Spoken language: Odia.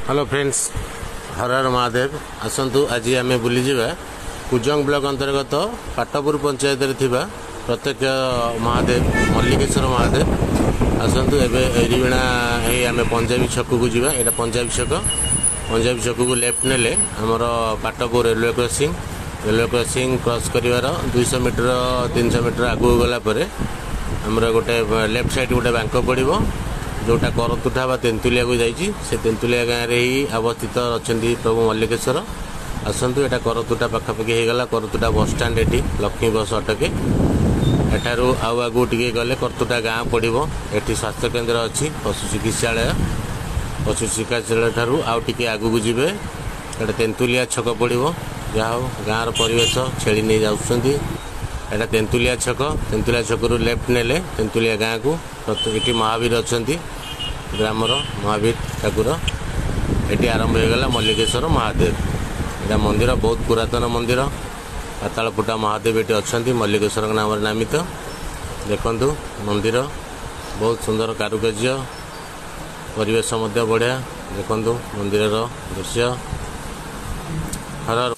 Hello friends, Har Har Mahadev. ଆସନ୍ତୁ, ଆଜି ଆମେ ବୁଲିଯିବା କୁଜଙ୍ଗ ବ୍ଲକ ଅନ୍ତର୍ଗତ ପାଟପୁର ପଞ୍ଚାୟତରେ ଥିବା ପ୍ରତ୍ୟକ୍ଷ ମହାଦେବ ମଲ୍ଲିକେଶ୍ୱର ମହାଦେବ। ଆସନ୍ତୁ, ଏବେ ଏରିବିଣା ହେଇ ଆମେ ପଞ୍ଜାବୀ ଛକକୁ ଯିବା। ଏଇଟା ପଞ୍ଜାବୀ ଛକ। ପଞ୍ଜାବୀ ଛକକୁ ଲେଫ୍ଟ ନେଲେ ଆମର Patapur railway crossing. Railway crossing cross କରିବାର 200 ମିଟର, 300 ମିଟର ଆଗକୁ ଗଲା ପରେ ଆମର ଗୋଟେ ଲେଫ୍ଟ ସାଇଡ୍ ଗୋଟେ ବାଙ୍କ ପଡ଼ିବ, ଯେଉଁଟା କରତୁଠା ବା ତେନ୍ତୁଲିଆକୁ ଯାଇଛି। ସେ ତେନ୍ତୁଲିଆ ଗାଁରେ ହିଁ ଅବସ୍ଥିତ ଅଛନ୍ତି ପ୍ରଭୁ ମଲ୍ଲିକେଶ୍ୱର। ଆସନ୍ତୁ, ଏଇଟା କରତୁଟା ପାଖାପାଖି ହେଇଗଲା। କରତୁଟା ବସଷ୍ଟାଣ୍ଡ, ଏଠି ଲକ୍ଷ୍ମୀ ବସ୍ ଅଟକେ। ଏଠାରୁ ଆଉ ଆଗକୁ ଟିକେ ଗଲେ କରତୁଟା ଗାଁ ପଡ଼ିବ। ଏଠି ସ୍ୱାସ୍ଥ୍ୟକେନ୍ଦ୍ର ଅଛି, ପଶୁ ଚିକିତ୍ସାଳୟ। ପଶୁ ଚିକିତ୍ସାଳୟ ଠାରୁ ଆଉ ଟିକେ ଆଗକୁ ଯିବେ, ଏଇଟା ତେନ୍ତୁଲିଆ ଛକ ପଡ଼ିବ। ଯାହା ହଉ, ଗାଁର ପରିବେଶ, ଛେଳି ନେଇ ଯାଉଛନ୍ତି। ଏଇଟା ତେନ୍ତୁଲିଆ ଛକ। ତେନ୍ତୁଲିଆ ଛକରୁ ଲେଫ୍ଟ ନେଲେ ତେନ୍ତୁଲିଆ ଗାଁକୁ। ଏଠି ମହାବୀର ଅଛନ୍ତି, ଗ୍ରାମର ମହାବୀର ଠାକୁର। ଏଠି ଆରମ୍ଭ ହୋଇଗଲା ମଲ୍ଲିକେଶ୍ୱର ମହାଦେବ। ଏଇଟା ମନ୍ଦିର ବହୁତ ପୁରାତନ ମନ୍ଦିର। ପାତାଳଫୁଟା ମହାଦେବ ଏଠି ଅଛନ୍ତି, ମଲ୍ଲିକେଶ୍ୱରଙ୍କ ନାମରେ ନାମିତ। ଦେଖନ୍ତୁ, ମନ୍ଦିର ବହୁତ ସୁନ୍ଦର କାରୁକାର୍ଯ୍ୟ, ପରିବେଶ ମଧ୍ୟ ବଢ଼ିଆ। ଦେଖନ୍ତୁ ମନ୍ଦିରର ଦୃଶ୍ୟ। ହର